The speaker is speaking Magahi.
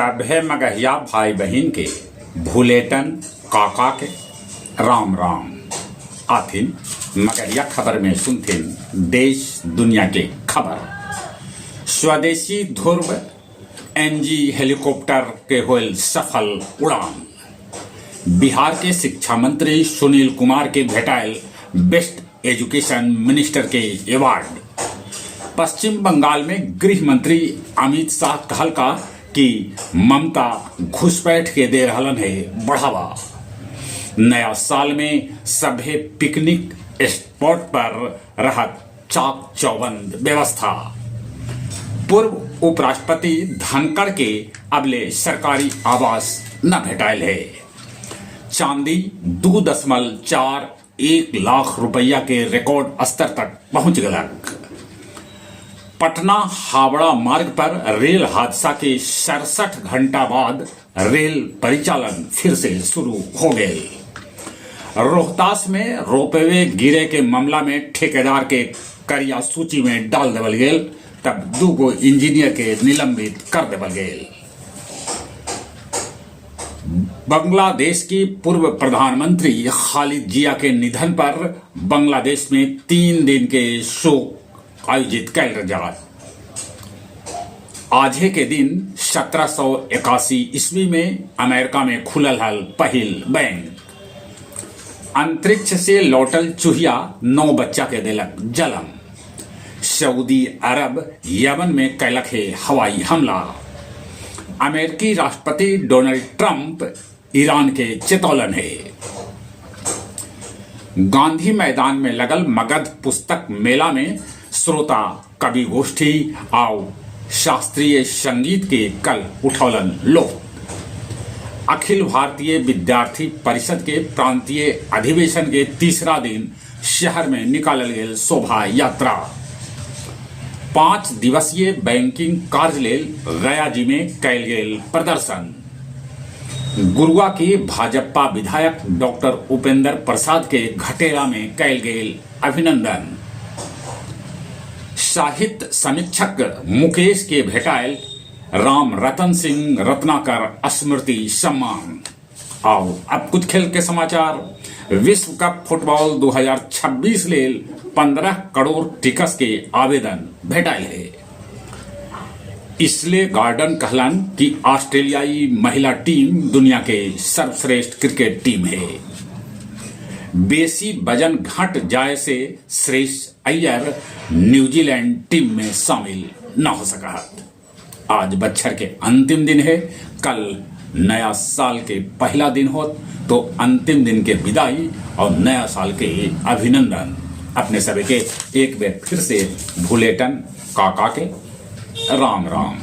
सभे मगहिया भाई बहिन के भुलेटन काका के राम राम। आथिन मगहिया खबर में सुनथिन देश दुनिया के खबर। स्वदेशी ध्रुव एनजी हेलीकॉप्टर के होल सफल उड़ान। बिहार के शिक्षा मंत्री सुनील कुमार के भेटायल बेस्ट एजुकेशन मिनिस्टर के अवार्ड। पश्चिम बंगाल में गृह मंत्री अमित शाह कहलका कि ममता घुसपैठ के दे रहलन है बढ़ावा। नया साल में सभे पिकनिक स्पॉट पर रहत चाक चौबंद व्यवस्था। पूर्व उपराष्ट्रपति धनखड़ के अबले सरकारी आवास न भेटायल है। चांदी 2.41 लाख रुपया के रिकॉर्ड स्तर तक पहुंच गलक। पटना हावड़ा मार्ग पर रेल हादसा के 67 घंटा बाद रेल परिचालन फिर से शुरू हो गए। रोहतास में रोपवे गिरे के मामला में ठेकेदार के करिया सूची में डाल देवल गेल, तब दू गो इंजीनियर के निलंबित कर देवल गेल। बांग्लादेश की पूर्व प्रधानमंत्री खालिद जिया के निधन पर बांग्लादेश में 3 दिन के शोक आयोजित कैल जात। आजे के दिन 1781 ईस्वी में अमेरिका में खुलल हल पहिल बैंक। अंतरिक्ष से लौटल चुहिया 9 बच्चा के देलक जलम। सऊदी अरब यमन में कैलक है हवाई हमला। अमेरिकी राष्ट्रपति डोनाल्ड ट्रंप ईरान के चेतौलन है। गांधी मैदान में लगल मगध पुस्तक मेला में श्रोता कवि गोष्ठी आउ शास्त्रीय संगीत के कल उठौलन लोग। अखिल भारतीय विद्यार्थी परिषद के प्रांतीय अधिवेशन के तीसरा दिन शहर में निकालल गेल शोभा यात्रा। 5 दिवसीय बैंकिंग कार्य लेल गया जी में कैल गेल प्रदर्शन। गुरुआ के भाजपा विधायक डॉक्टर उपेंद्र प्रसाद के घटेरा में कैल गेल अभिनंदन। साहित्य समीक्षक मुकेश के भेटायल राम रतन सिंह रत्नाकर स्मृति सम्मान। आओ अब कुछ खेल के समाचार। विश्व कप फुटबॉल 2026 लेल 15 करोड़ टिकट के आवेदन भेटायल है। इसले गार्डन कहलन कि ऑस्ट्रेलियाई महिला टीम दुनिया के सर्वश्रेष्ठ क्रिकेट टीम है। बेसी वजन घट जाए से श्रेयस अय्यर न्यूजीलैंड टीम में शामिल न हो सका। आज बच्छर के अंतिम दिन है, कल नया साल के पहला दिन हो तो अंतिम दिन के विदाई और नया साल के अभिनंदन अपने सभी के एक बार फिर से भुलेटन काका के राम राम।